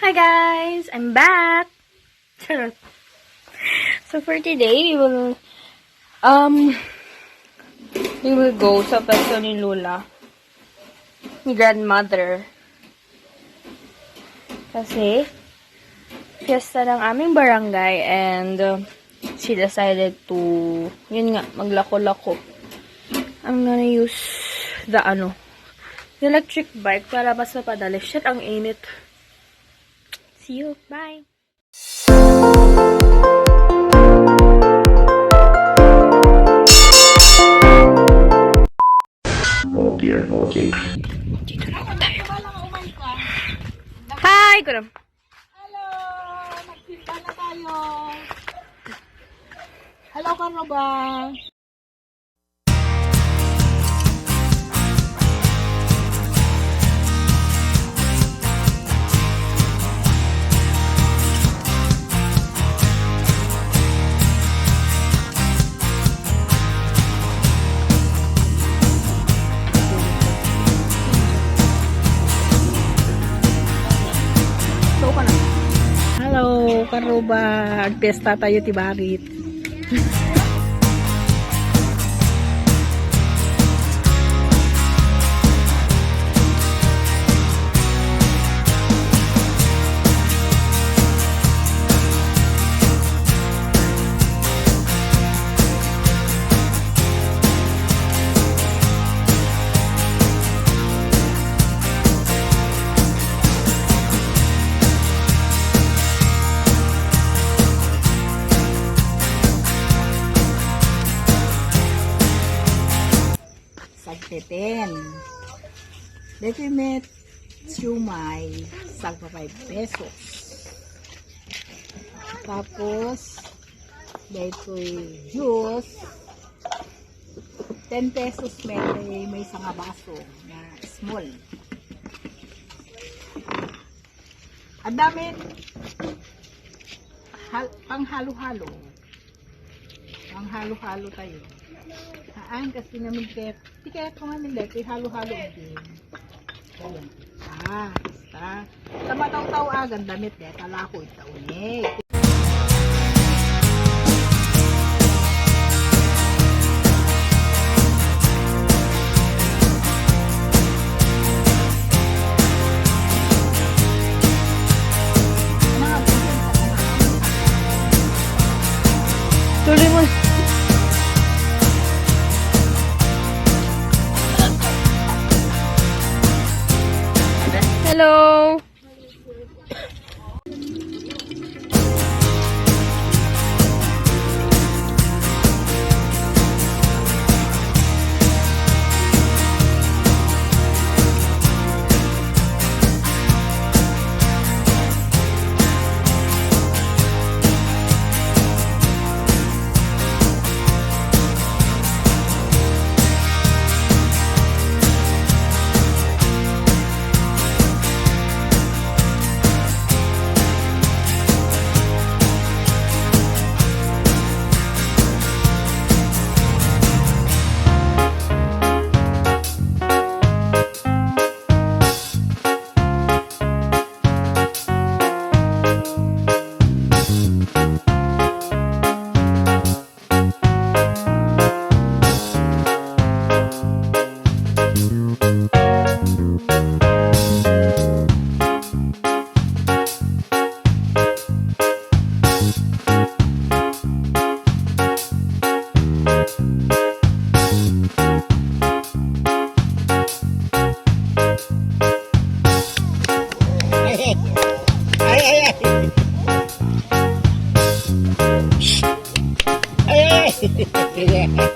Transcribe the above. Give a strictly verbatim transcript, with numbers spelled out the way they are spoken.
Hi guys! I'm back! Charot. So for today, we will, um, we will go sa pwesto ni Lola, ni Grandmother. Kasi, fiesta ng aming barangay and, uh, she decided to, yun nga, maglako-lako. I'm gonna use the, ano, the electric bike para mas mapadali. Shit, ang init. See you. Bye. Oh dear, oh dear. Hi, Kuya. Hello! Nagsimba na tayo. Hello, Karuba. Hello, Karuba. Agpesta tayo ti barit. Sagpeten. Daytoy met siumay, sagpa five pesos. Tapos, daytoy juice, ten pesos met, maysa nga baso nga small. Adda met hal-, panghalo-halo. Panghalo-halo tayo. Haan, kasi namin ket, ti ket ko nga nila, ti halo-halo din. Ayan. Ah, basta. Sa matawtaw agan, damit, eh, talako, itaw, eh. Tuloy mo. Hello. Ay, ay, ay. Ay, ay, ay.